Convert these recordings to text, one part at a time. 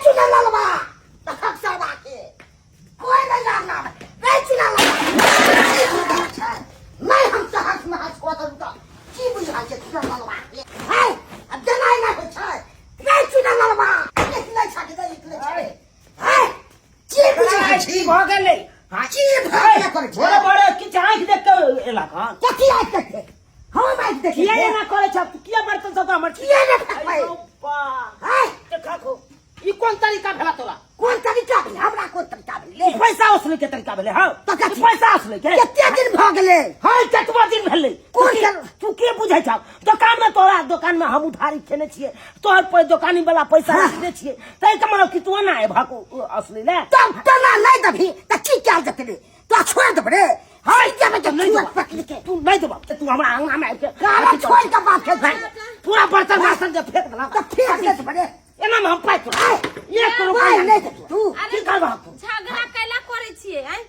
चुना ललबा तखक सरबा के कोई नहीं जानना रे चुना ललबा नहीं हम सहस महस को तो की बुझाइ छै चुना ललबा के है अब देनाइ नहि होइ छै रे चुना ललबा निकलै छै कि नहि निकलै छै है की बुझाइ की भऽ गेलै की भऽ गेलै करै छै बड़े बड़े किछु आँखि देख कऽ एलक हन कथी आँखि देखते हम आँखि देखे किया एना करै छ किया बर्तन सब हमर किया नहि फेकबै है देखो ई कोन तरीका भेला तोरा कोन तरीका भेलै हमरा कोन तरीका भेलै पैसा उसले के तरीका भेलै हँ तऽ कथी? ई पैसा उसले के कते दिन भऽ गेलै हँ कतबा दिन भेलै कोन तू की- तू के बुझै छ दोकान में तोरा दोकान में हम उधारी खेने छियै तोहर पर दोकानी वाला पैसा रखने छियै तै के मतलब कि तू ना एबहक असली ले तब तना नहि देबही तऽ की कयल जेतै रे तोरा छोड़ि देबै रे हाय जेबै तऽ नहीं छुअत देबा। पकड़ि के तू नहीं देबा तू हमरा अंगना में आबि के काला छोड़ि के बात खेल पूरा बर्तन बासन जे फेंक देलक तऽ फेंक देत रे एना में हम पाइ तोरा एक रुपया पाइ नहि देतौ तू की करबह तू झगड़ा कैला करै छियै आँय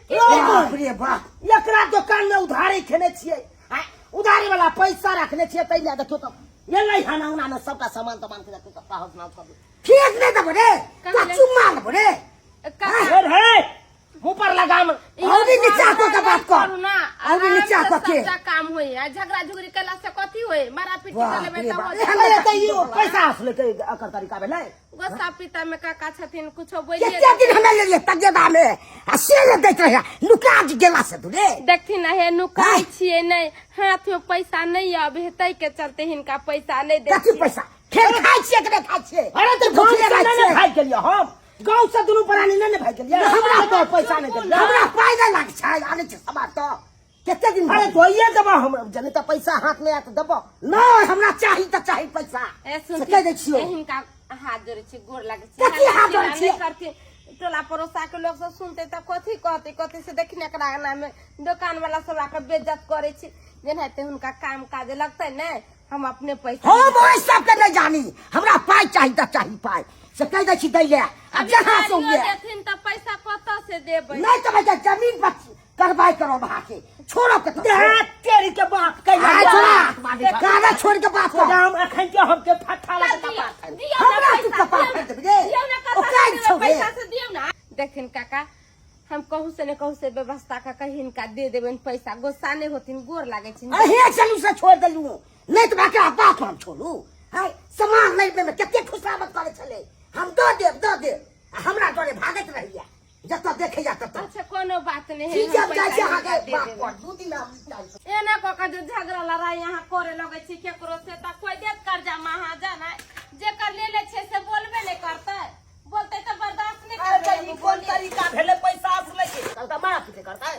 बाप रे बाप एकरा दोकान में उधारी खेने छियै आँय, उधारी वाला पैसा रखने छियै तै लए देखियौ तऽ एलै हन अंगना में सबटा सामान तमान के देखियौ तऽ हौस नाउस कर फेंक नहि देबो रे तोरा चुम्मा लेबो रे काका रे रे मुंह पर लगाम औरी नीचा कऽ के बात कर करू ना औरी नीचा कऽ के सबटा काम होय आ झगड़ा झुगड़ी कैला से कथी होय मारा पीटी बाप कर लेबै रे तब बाप। हो जायत। अरे तऽ ई पैसा असले के एकर तरीका भेलै गुस्सा पीता में काका छथिन कुछो बोलिए कते दिन हमे लेलियै तगेदा में आ से ले दैत रहे नुका जे गेला से तू रे देखथिन हे नुकाइ छियै नहि हाथ में पैसा नहि आबे है ताहि के चलते हिनका पैसा नहि दै कथी छियै पैसा फेर खाइ छियै कि नहि खाइ छियै अरे तऽ गाँव भुखले से रहै नहि ने छियै। भागि गेलियै हम गाँव से दुनू प्राणी नहि ने भागि गेलियै हमरा तो पैसा नहि देलियै हमरा पाइ नहि लागै छै आनै छै सामान तऽ कते दिन अरे दोइए देबऽ हम जने तऽ पैसा हाथ में आयत देबऽ नहि हमरा चाही तऽ चाही पैसा ए से सुनथिन कहि दै छियौ ए हिनका हाथ जोड़ै छी गोर लागै छी कथी हाथ जोड़ै नहि छियै? करथिन टोला पड़ोसा के लोग सब सुनते तऽ कथी कहते कथी से देखिन एकरा अंगना में दोकान वाला सब आके बेइज्जत करै छै जेनाहिते हुनका काम काज लगतै ने हम अपने पैसा हम ओहि सबके नहि जानी हमरा पाइ चाही तऽ चाही पाइ से कहि दै छी दै ले आ अभी जहाँ से गाड़ियो हुए देथिन तऽ पैसा कतऽ से देबै नहि तऽ भैया जमीन पर करबाइ करो अहाँके छोड़ब कतऽ देहात तेरी के बाप कहि आइ छोड़ा गाना छोड़ के बात कर राम अखन के हम के फट्ठा लगा दियौ, कपार दियौ ना हमरा तू पैसा, कपार दियौ फाड़ि देबही रे। दियौ ना कतऽ ओ से काल्हि देबै, छौ रे। पैसा से दियौ ना देखथिन काका हम कहूँ से ने कहूँ से व्यवस्था कऽ के हिनका दे देबनि पैसा गुस्सा नहि होथिन गोर लागै छै अहें चलू से छोड़ देलू नहीं तो बाकी बाप हम छोड़ू हाय सामान लै में कते खुशामद करे छले हम दऽ देब दऽ देब आ हमरा डरे भागैत रहिया जतऽ देखैया ततऽ अच्छा कोनो बात नहि है ठीक हम हम जाइ पैसा छी हिनका अहाँके दे बाप देबै। पर दू दिन हम जाइ छी। एना कऽ के जे झगड़ा लड़ाई यहाँ करे लगै छै केकरो से तऽ कोइ देत कर्जा महाजन आइ जेकर ले ले छै से बोलबे नहि करतै बोलतै तऽ बर्दाश्त नहि अरे करबै तऽ ई कोन तरीका भेलै पैसा असलै के कल तऽ मारा पीटे करतै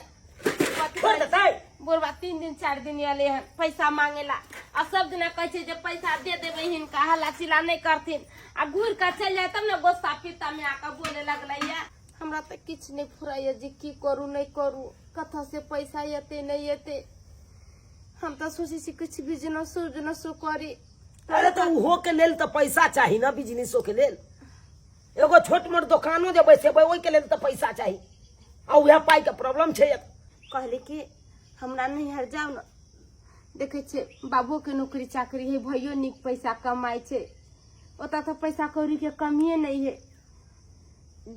छोड़ देतै बुढ़बा 3 दिन 4 दिन एलै हन पैसा मांगे ला आ सब दिना कहै छै जे पैसा दे देबै हिनका हल्ला चिल्ला नहि करथिन आ घुरि कऽ चलि जाय तब ने गोस्सा पित्ता में आके बोले लगलैया हमरा तऽ किछु नहि फुराइया जे की करू नहि करू कतऽ से पैसा एतै नहि एतै हम तऽ सोचै छी किछु बिजनेसो उजनेसो करी अरे तऽ ओहो के लेल तऽ पैसा चाही ने बिजनेसो के लेल एगो छोट मोट दोकानो जे बैसेबै ओहिके लेल तऽ पैसा चाही आ उएह पाइके प्रॉब्लम छै कहली कि हमरा नैहर जाउ ने देखै छियै बाबूके नौकरी चाकरी है भैयो नीक पैसा कमाइ छै ओतऽ तऽ पैसा कौड़ीके कमिए नहि है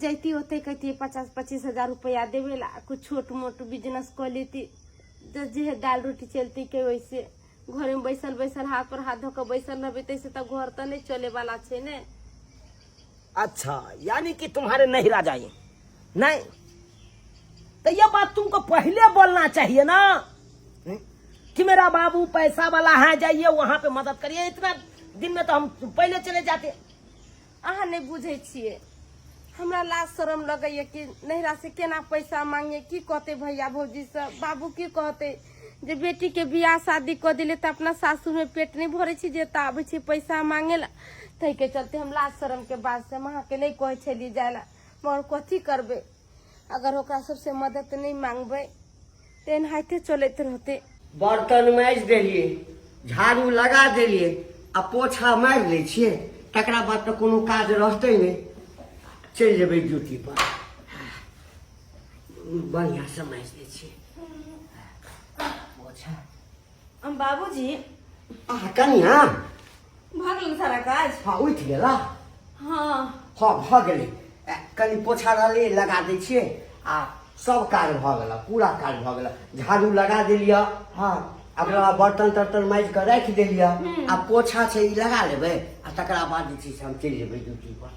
जैती ओतै कहतियै 25-25 हजार रुपैआ देबै ला कुछ छोट मोट बिजनेस कऽ लेती जे है दालि रोटी चलती के वैसे घरमे बैसल बैसल हाथ पर हाथ धऽ कऽ बैसल रहबै ताहिसँ तऽ घर तऽ नहि चलेवाला छै ने अच्छा यानी कि तुम्हारे नहिरा जाइए नहीं तो ये बात तुमको पहले बोलना चाहिए ना कि मेरा बाबू पैसा वाला है जाइए वहां पे मदद करिए इतना दिन में तो हम पहले चले जाते अहाँ नहि बुझै छियै हमरा लाज शरम लगैया कि नैहरा से केना पैसा मांगे की कहते भैया भौजी सब बाबू की कहते जे बेटी के बियाह शादी कऽ दिले तऽ अपना सासुर में पेट नहि भरै छै जे तऽ आबै छै पैसा मांगे ला ताहिके चलते हम लाज शरम के बात से हम अहाँके नहि कहै छलियै जाय ला मगर कथी करबै अगर ओकरा सबसे मदद नहि मांगबै तऽ एनाहिते चलैत रहतै बर्तन माजि देलियै झाड़ू लगा देलियै आ पोछा मारि लै छियै तकरा बाद तऽ कोनो काज रहतै नहि चलि जेबै ड्यूटी पर बढ़िआँसँ माजि दै छियै पोछा हम बाबूजी अहाँ कनिया भऽ गेल सारा काज हँ उठि गेला हाँ हँ भऽ गेलै। कनि पोछा रहलै, लगा दै छियै आ सब काज भऽ गेल, पूरा काज भऽ गेल। झाड़ू लगा देलियै, हँ, ओकरा बाद बर्तन तर्तन माजि कऽ राखि देलियै आ पोछा छै ई लगा लेबै आ तकरा बाद जे छै से हम चलि जेबै ड्यूटी पर।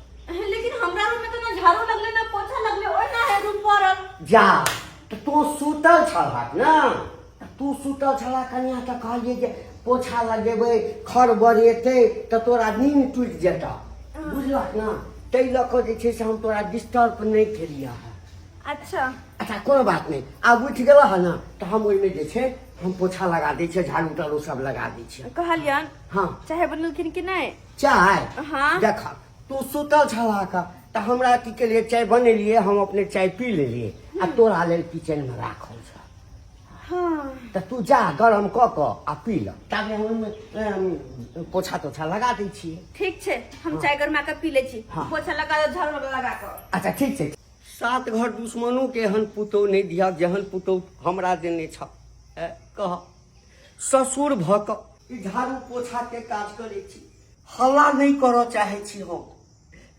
लेकिन हमरा रूम में तो ना झाड़ू लगले ना पोछा लगले, ओहिना है रूम पड़ल। जा तऽ तू सुतल छलहक ने, तऽ तू सुतल छलह कनिया, तऽ कहलियै जे पोछा लगेबै, खर बरेतै तऽ तोरा नींद टूटि जेतह, बुझलक ने? ताहि लऽ कऽ जे छै से हम तोरा डिस्टर्ब नहि केलियह हँ। अच्छा अच्छा, कोनो बात नहि, आब उठि गेलह हँ ने तऽ हम ओहिमे जे छै हम पोछा लगा दै छियै, झाड़ू ताड़ू सब लगा दै छियै। कहलियन हँ, चाय बनेलखिन कि नहि? चाय? हाँ। देख, तू सुतल छलह का तऽ हमरा की केलियै, चाय बनेलियै, हम अपने चाय पी लेलियै आ तोरा लेल किचनमे राखल छ। हाँ। तऽ तू जा, गरम कऽ कऽ आ पी ल, ताबे हम ओहिमे पोछा तोछा लगा दै छियै। ठीक छै, हम चाय गरमा कऽ पी लै छी। हाँ। पोछा लगा दो, झाड़ू लगा कऽ। अच्छा, ठीक छै। सात घर दुश्मनों के एहन पुतोह नहि दिहक जेहन पुतोह हमरा देने छ। कह, ससुर भऽ कऽ ई झाड़ू पोछा के काज करै छी। हल्ला नहि करऽ चाहै छी हम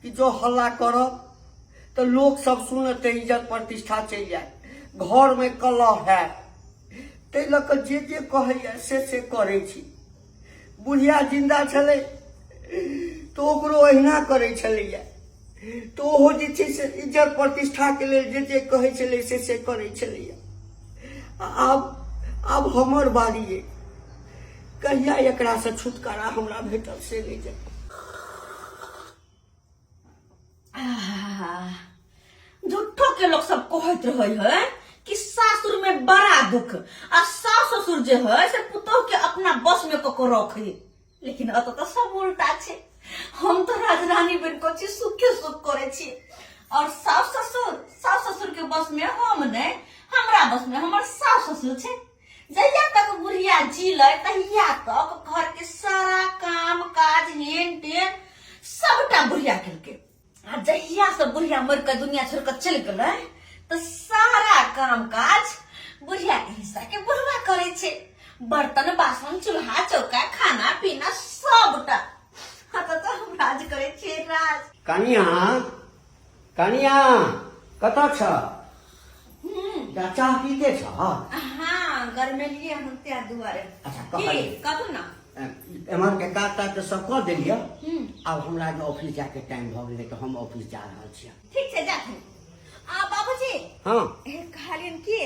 कि जो हल्ला करब तऽ लोक सब सुनत तऽ इज्जत प्रतिष्ठा चलि जायत, घरमे कलह हैत। ताहि लऽ कऽ जे जे कहैया से से करै छी। बुढ़िया जिन्दा छलै तऽ ओकरो अहिना करै छलैया, तऽ ओहो जे छै से इज्जत प्रतिष्ठाके लेल जे जे कहै छलै से से करै छलैया। आब आब हमर बारी अइ, कहिया एकरासँ छुटकारा हमरा भेटल से नहि जानि। झूठो के लोग सब कहैत रहे है कि सासुर में बड़ा दुख आ सास ससुर जे है से पुतोह के अपना बस में कऽ के रखे, लेकिन अत तऽ सब उल्टा छै। हम तो राजरानी बन कऽ छी, सुखे सुख करे छी और सास ससुर के बस में हम नहीं, हमरा बस में हमर सास ससुर छै। जहिया तक बुढ़िया जीलै तहिया तक घर के सारा काम काज हेन टेन सबटा बुढ़िया केलकै आ जहिया से बुढ़िया मरि कऽ दुनिया छोड़ कऽ चलि गेलै तऽ सारा काम काज बुढ़िया के हिस्सा के बुढ़वा करै छै, बर्तन बासन, चूल्हा चौका, खाना पीना सबटा। हाँ तऽ हम राज करै छियै, राज। कनिया, कनिया, कतऽ छ? जा, चाह पीते छ? हाँ, गरमेलियै हम त्या दुआरे। अच्छा, की कहलियै। कहू ना। एम्हर के काज ताज तऽ सब कऽ देलियै, आब हमरा जे ऑफिस जाके टाइम भऽ गेलै तऽ हम ऑफिस जा रहल छियै। ठीक छै, जाथिन। आ बाबूजी। हाँ। कहलियन कि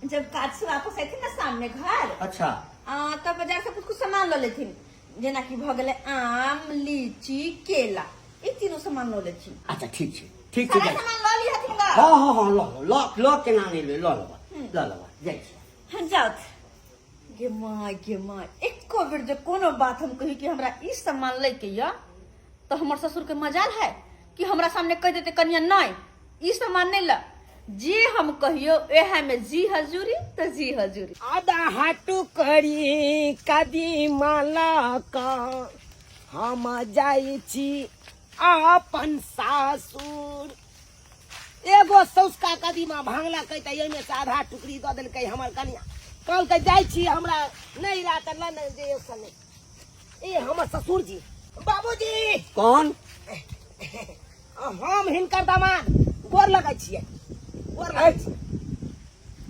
जब काज से वापस अयथिन ना सामने घर, अच्छा, तब बाजार से कुछ कुछ सामान लऽ लेथिन, जेनाकि भऽ गेलै आम, लीची, केला, ई तीनों सामान लऽ लेथिन। अच्छा, ठीक छै, ठीक छै। सारा जाइ छी। सामान लऽ लिहथिन ग। हँ हँ हँ, लऽ लऽ लऽ, केना नहि लेबै, लऽ लेबै, लऽ लेबै, जाइ छी। हाँ, जाउथ। गे माय, गे माय, एको बेर जे कोनो बात हम कही कि हमरा ई सामान लै के यऽ तऽ हमर ससुर के मजाल है कि हमरा सामने कहि देते, कनिया नहीं, ई सामान नहीं ल। जे हम कहियो वएह में जी हजूरी तऽ जी हजूरी। आधा हाटू करी कदीमा लऽ कऽ हम जाइ छी अपन सासुर। एगो सौसका कदीमा भांगलकै तऽ एहिमे से आधा टुकड़ी दऽ देलकै हमर कनिया। कहलकै जाइ छी हमरा नहि रा तऽ लऽ ने जे से नहि। ए हमर ससुर जी, बाबूजी। कौन? हम हिनकर दामाद, गोर लगै छियै, गोर लगै छियै।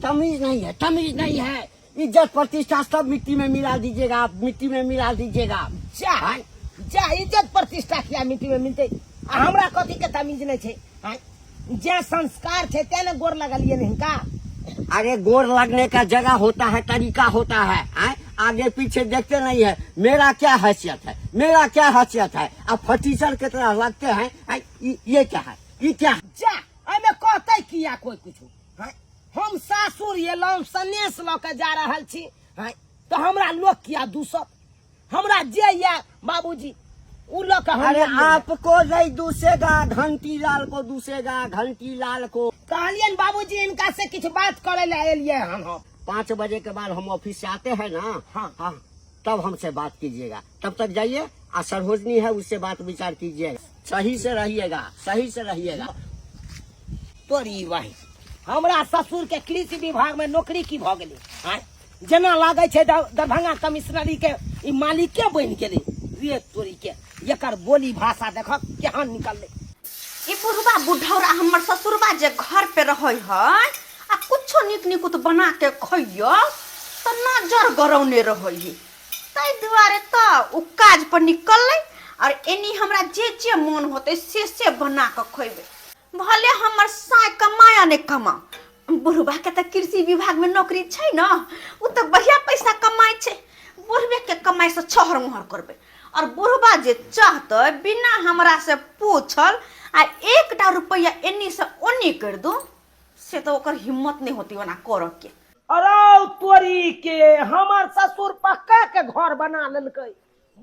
तमीज नहीं है, तमीज नहीं है। इज्जत प्रतिष्ठा सब मिट्टी में मिला दीजिएगा आप, मिट्टी में मिला दीजिएगा। जा जा, इज्जत प्रतिष्ठा किया मिट्टी में मिलते? आ हमरा कथी के तमीज नहीं छै? आँय? जे संस्कार छै ते ने गोर लगलियै ने हिनका। अरे गोर लगने का जगह होता है, तरीका होता है, आँय? आगे पीछे देखते नहीं है। मेरा क्या हैसियत है, मेरा क्या हैसियत है? अब फटीचर कितना लगते हैं, आँय? ये क्या है, ये क्या है? जा, एहिमे कहते किया कोई कुछ? आँय? हम सासुर एलहुँ, सनेस लऽ के जा रहल छी, आँय? तऽ हमरा लोक किया दूसत? हमरा जे ये बाबूजी उ लऽ के हम अरे एलियै। आपको नहीं दूसेगा, घंटी लाल को दूसेगा, घंटी लाल को। कहलियनि बाबूजी, इनका से किछु बात करे लए एलियै हन हम। 5 बजे के बाद हम ऑफिस से आते हैं ना। हाँ। हाँ, तब हमसे बात कीजिएगा, तब तक जाइए आ सरोजनी है उससे बात विचार कीजिएगा। सही से रहिएगा, सही से रहिएगा। तोरी वही हमरा ससुर के कृषि विभाग में नौकरी की भऽ गेलै? आँय, जेना लागै छै दरभंगा कमिश्नरी के ई मालिके बनि गेलै। रे तोरी के, एकर बोली भाषा देखक केहन निकललै। बुढ़बा बुढ़ौरा हमर ससुरबा जे घर पे रहै है आ कुछो नीक निकुत बना के खैयो तऽ नजर गरौने रहै है ताहि दुआरे तऽ ओ काज पर निकललै और एनी हमरा जे जे मन होतै से से बना कऽ खैबै भले हमर साय कमाया नहि कमा बुढ़बा के तऽ कृषि विभाग में नौकरी छै ने ओ तऽ बढ़िया पैसा कमाइ छै बुढ़बे के कमाइ से छहर मुहर करबै और बुढ़बा जे चाहतै बिना हमरा से पूछल आ एकटा रुपैआ एन्नी से ओन्नी कर दू से तऽ ओकर हिम्मत नहि होती ओना करऽ के। अरौ तोरी के, हमर ससुर पक्का के घर बना लेलकै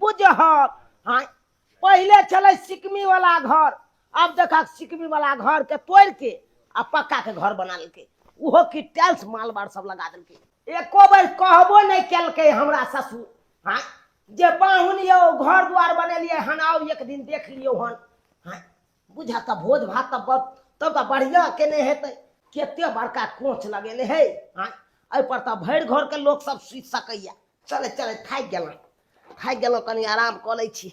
बुझहक। हाँ, पहिले छलै सिकमी वाला घर, आब देखा सिकमी वाला घर के तोड़ के आ पक्का के घर बना लेलकै, ओहो की टाइल्स मालबार सब लगा देलकै। एको बेर कहबो नहि केलकै हमरा ससुर, हाँ जे पाहुन यौ घर द्वार बनेलियै हन, आउ एक दिन देख लियौ हन। हाँ बुझा तऽ भोज भात तऽ तब तऽ बढ़िआँ केने हेतै। कते बड़का कोच लगेने है, हाँ एहिपर तऽ भरि घरके लोक सब सुति सकैया। चले चले थाकि गेलहुँ, थाकि गेलहुँ, कनि आराम कऽ लै छी।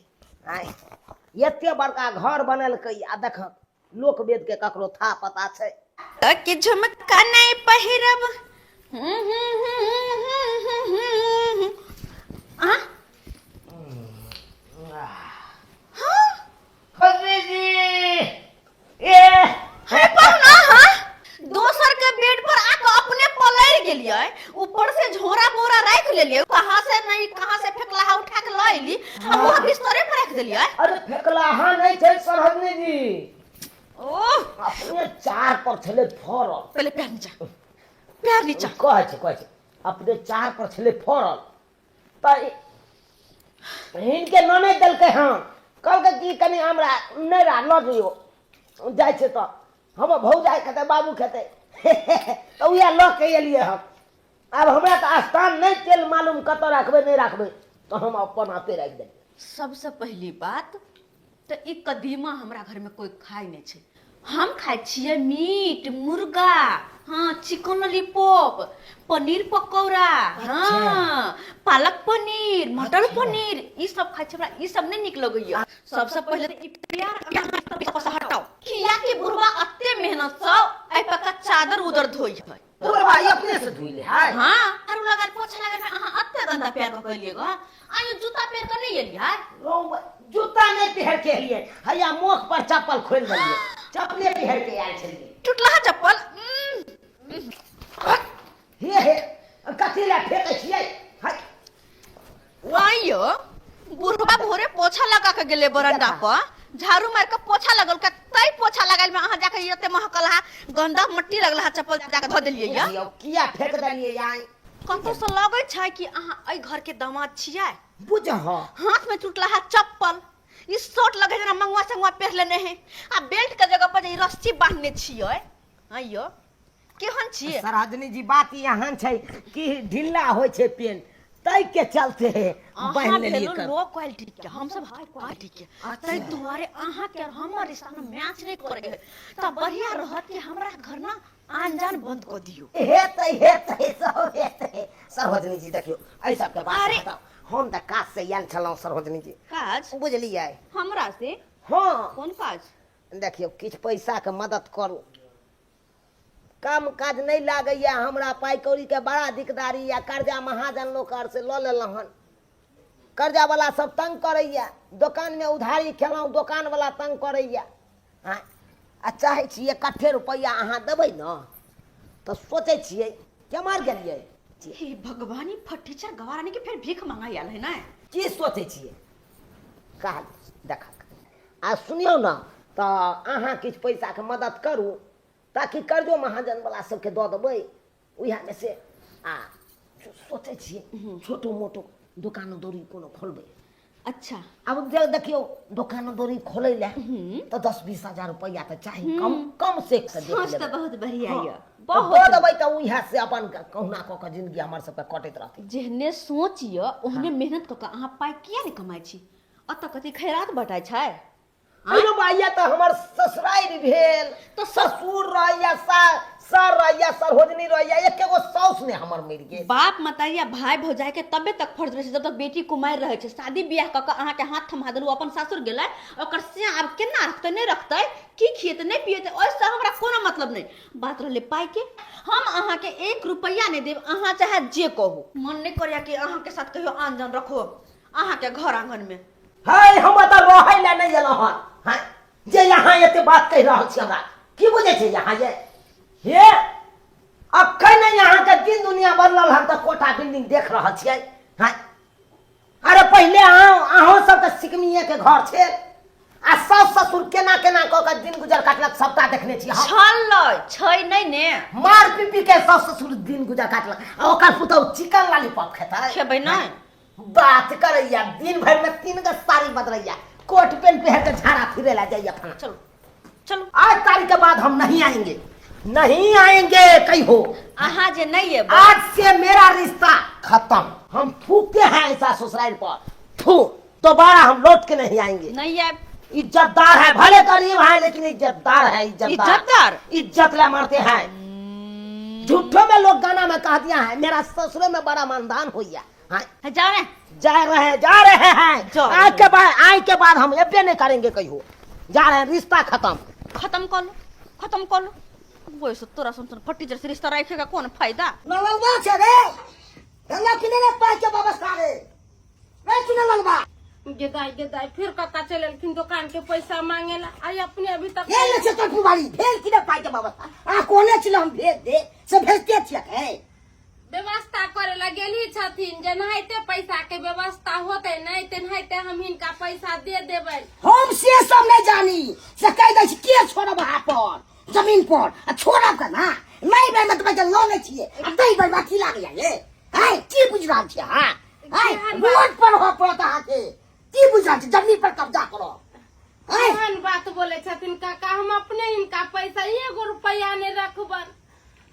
आँय एते बड़का घर बनेलकै आ देखक लोक वेदके ककरो था पता छै। तऽ कि झुमका नहि पहिरब। आ हे पहुना, हाँ दोसर के बेड पर आके अपने पलैर गेलियै, ऊपर से झोरा बोरा राख लेलियै, कहाँ से नहीं कहाँ से फेकलाहा उठा के ल अइली आ वहाँ बिस्तरे पर राख देलियै। अरे फेकलाहा नहीं छै सरहदनी जी, ओह अपने चार पर छलै फरल। पहले पैर नीचा, पैर नीचा। कहै छै, कहै छै अपने चार पर छलै फरल, तऽ हिनके ननैद देलकै हन, कहलकै कि कनि हमरा नैरा लऽ जइयो, जाइ छै तऽ हमर भौजाइ खेतै बाबू खेतै, तऽ उएह लऽ के एलियै हन। आब हमरा तऽ स्थान नहि तेल मालूम कतऽ राखबै नहि राखबै, तऽ हम अपन हाथे राखि देलियै। सबसे पहली बात तऽ ई कदीमा हमरा घरमे कोइ खाइ नहि छै। हम खाइ छियै मीट मुर्गा, हाँ चिकन लॉलीपॉप, पनीर पकौड़ा, हाँ पालक पनीर, मटर पनीर, ई सब खाइ छियै। हमरा ई सब नहि नीक लगैया। सबसे पहिले तऽ ई प्यार अहाँ से हटाउ, किया कि बुढ़वा अते मेहनत से एहि पक्का चादर उदर धोइ है। बुढ़वा ई अपने से धोइ ले है। हाँ आरू लगा पोछा लगा अहाँ अते गंदा पैर कऽ एलियै ग, आयो जूता पहिर कऽ नहि एलियै? जूता नहि पहिर के एलियै, हैया मोख पर चप्पल खोलि देलियै, चप्पले पहिर के आयल छलियै। टुटलहा चप्पल। हे हे कथी लए फेकै छियै? है आइयो बुढ़वा भोरे पोछा लगा के गेलै बरंडा पर, झाड़ू मार के पोछा लगल के तै पोछा लगाइल में अहाँ जाके एते महकल हा गंदा मट्टी लगल हा चप्पल जाके धो देलियै या। बुझियौ किया फेक देलियै आइ? कतौ से लगै छै कि अहाँ एहि घर के दामाद छियै? बुझह हाथ में टूटला हा चप्पल, ई शर्ट लगे जेना मंगुआ संगुआ पहिर लेने है, आ बेल्ट के जगह पर जे ई रस्सी बांधने छियै। आइयो केहन छियै? सरहदनी जी बात एहन छै कि ढिल्ला होइ छै पेंट, ताहि के चलते अहाँ बान्हि लेलियै। भेलहुँ लो क्वालिटी के, हमसब हाई क्वालिटी के, ताहि दुआरे अहाँ के और हमर रिश्ता में मैच नहीं करे है। तऽ बढ़िया रहत कि हमरा घर ना आन जान बंद कऽ दियौ। हेतै हेतै सब हेतै सरोजनी जी। देखियौ एहि सबके बात अरे! हटाउ, हम तऽ काज से आयल छलहुँ सरोजनी जी। काज? बुझलियै? हमरा से? हँ। कोन काज? देखियौ किछु पैसाके मदद करू, काम काज नहि लागैया हमरा, पाइ कौड़ीके बड़ा दिकदारी यऽ, कर्जा महाजन लोक आर से लऽ लेलहुँ हन, कर्जावला सब तंग करैया, दोकानमे उधारी खेलहुँ, दोकानवला तंग करैया। आँय आ चाहै छी इकट्ठे रुपैआ अहाँ देबै ने तऽ सोचै छियै केम्हर गेलियै। हे भगवान, ई फटीचर गवारानी के फेर भीख मांगै आयल है ने? की सोचै छियै कहल देखक। आ सुनियौ ने तऽ अहाँ किछु पैसाके मदद करू ताकि कर्जो महाजनवला सबके दऽ देबै उएहमे से। आ सोचै छियै छोटो मोटो दोकानो दौरी कोनो खोलबै। अच्छा। आब जे देखियौ दोकानो दौरी खोलै लए तऽ 10-20 हजार रुपैआ तऽ चाही कम कम से देख सोच लेबै। तऽ बहुत बढ़िया हाँ, यऽ, तऽ बहुत। दऽ देबै तऽ उएह से अपन कहुना कऽ कऽ जिंदगी हमर सबके कटैत रहतै। जेहने सोच यऽ ओहने मेहनत कऽ कऽ अहाँ पाइ किया नहि कमाइ छी? अतऽ कथी खैरात बटाइ छै? अरे भैया तऽ हमर ससुरारि भेल तऽ ससुर रहैया सर रहैया सरोजनी रहैया, एके गो साउस ने हमर मरि गेल। बाप मतारी आ भाई भौजाई के तबे तक फर्ज रहै छै जब तक बेटी कुमारि रहै छै। शादी बियाह कऽ कऽ अहाँके हाथ थमा देलहुँ, अपन सासुर गेलै, ओकर से आब केना रखतै नहि रखतै, की खिएतै नहि पिएतै, ओहिसँ हमरा कोनो मतलब नहि। बात रहलै पाइके, हम अहाँके 1 रुपैआ नहि देब, अहाँ चाहे जे कहू। मन नहि करैया कि अहाँके साथ कहियो आन जान रखो अहाँके घर आंगनमे। है हम तऽ रहै लए नहि एलहुँ हन, हैं जे यहाँ एते बात कहि रहल छी, हमरा की बुझै छै यहाँ ये? हे अखन नहि अहाँके दिन दुनिया बदलल हन तऽ कोठा बिल्डिंग देख रहल छियै। हैं अरे पहिले अहाँ अहूँ सब तऽ सिकमिए के घर छै आ सास ससुर केना केना कऽ के दिन गुजर काटलक सबटा देखने छी हम। छलै छै नहि ने। मार पी पी के सास ससुर दिन गुजर काटलक आ ओकर पुतहु चिकन लॉलीपॉप खेतै। खेबै नहि। बात करैया दिन भरि में 3 गो साड़ी बदलैया, कोट पेंट पहन के झाड़ा फिरे ला जाइया फला। चलू चलू। आज तारीख के बाद हम नहीं आएंगे, नहीं आएंगे कहीं हो। अहाँ जे नहीं एबै। आज से मेरा रिश्ता खत्म। हम थूकते हैं ऐसा ससुराल पर थू, दोबारा हम लौट के नहीं आएंगे। नहीं आएब। इज्जतदार है, भले गरीब है लेकिन इज्जतदार है। इज्जतदार, इज्जतदार? इज्जत ले मारते हैं। झूठों में लोग गाना में कह दिया है मेरा ससुरे में बड़ा मानदान हो गया। हाँ। जा रहे हैं। जा रहे हैं, जा रहे हैं। जा रहे आज के बाद, आय के बाद हम एबे नहीं करेंगे कहियो। जा रहे हैं, रिश्ता खत्म। खत्म कर लो, खत्म कर लो। वैसे तोरा सुन सुन फटी जैसे रिश्ता रखेगा कौन फायदा? ललवा छे रे, गंगा किने ने पाई के व्यवस्था रे, रे किने ललवा। गेदाई गेदाई फिर कक्का चल एलखिन दुकान के पैसा मांगे ला, आई अपने अभी तक भेल ने छै तोर फुलबाड़ी, भेल किने पाई के व्यवस्था? आ कोने छिल हम भेज दे से भेजते छियै हे। व्यवस्था करे ला गेली छथिन, जेनाहिते पैसा के व्यवस्था होते नहीं तेनाहिते हम हिनका पैसा दे देबै। हम से सब नहीं जानी, से कह दै छी के छोड़ब अहाँ पर जमीन पर आ छोड़ब के ना नहीं बेर में तऽ लऽ लै छियै आ दै बेर में अथी लागैया ये। है की बुझि रहल छियै अहाँ? है रोड पर होय पड़त अहाँके, की बुझि रहल छियै? जमीन पर कब्जा करब। है एहन बात बोले छथिन काका, हम अपने हिनका पैसा 1 रुपया नहीं रखबन,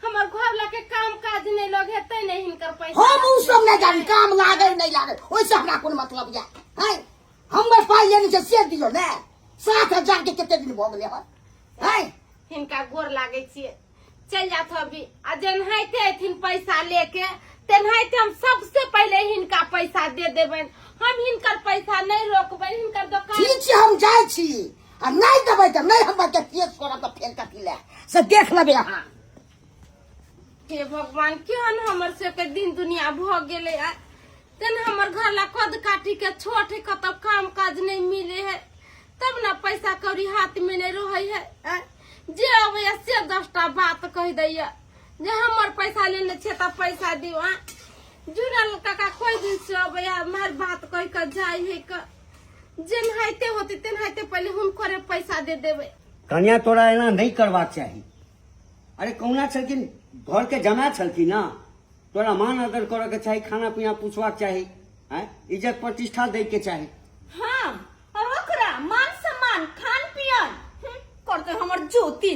हमर घर ला के काम काज नहीं लग हेतै नहीं हिनकर पैसा। हम उ सब नहीं जानी, काम लागे नहीं लागे ओइसे हमरा कोन मतलब या। है हमर पाइ लेने छै से दियौ ने, 7000 के कते दिन भऽ गेलै हन। है हिनका गोर लागे छियै, चल जात अभी आ जेनाहिते अथिन पैसा लेके तेनाहिते हम सबसे पहले हिनका पैसा दे देबनि, हम हिनकर पैसा नहीं रोकबनि हिनकर दोकान। ठीक छै हम जाइ छी आ नहीं देबै तऽ नहीं हमर के केस करब तऽ फेर कथी लए से देख लेबै अहाँ। हे भगवान, केहन हमर सबके दिन दुनिया भऽ गेलै आ तेन हमर घर ला कद काटी के छोट है, कतौ काम काज नहीं मिले है तब ना पैसा कौड़ी हाथ में नहीं रहे है। आ, जे अबैया से 10टा बात कहि दैया जे हमर पैसा लेने छियै तऽ पैसा दियौ। आ जुड़ल काका कोई दिन से अबैया मार बात कहि के जाइ है क, जेनाहिते होते तेनाहिते पहले हुनकरे पैसा दे देबै। कन्या तोरा एना नहीं करबाक चाही। अरे कहुना छलखिन घर के जमा छलखिन ना, तोरा मान आदर करऽ के चाही, खाना पीना पूछबाक चाही, आँय इज्जत प्रतिष्ठा दै के चाही। हाँ और ओकरा मान सम्मान खान पियन करते हमर ज्योति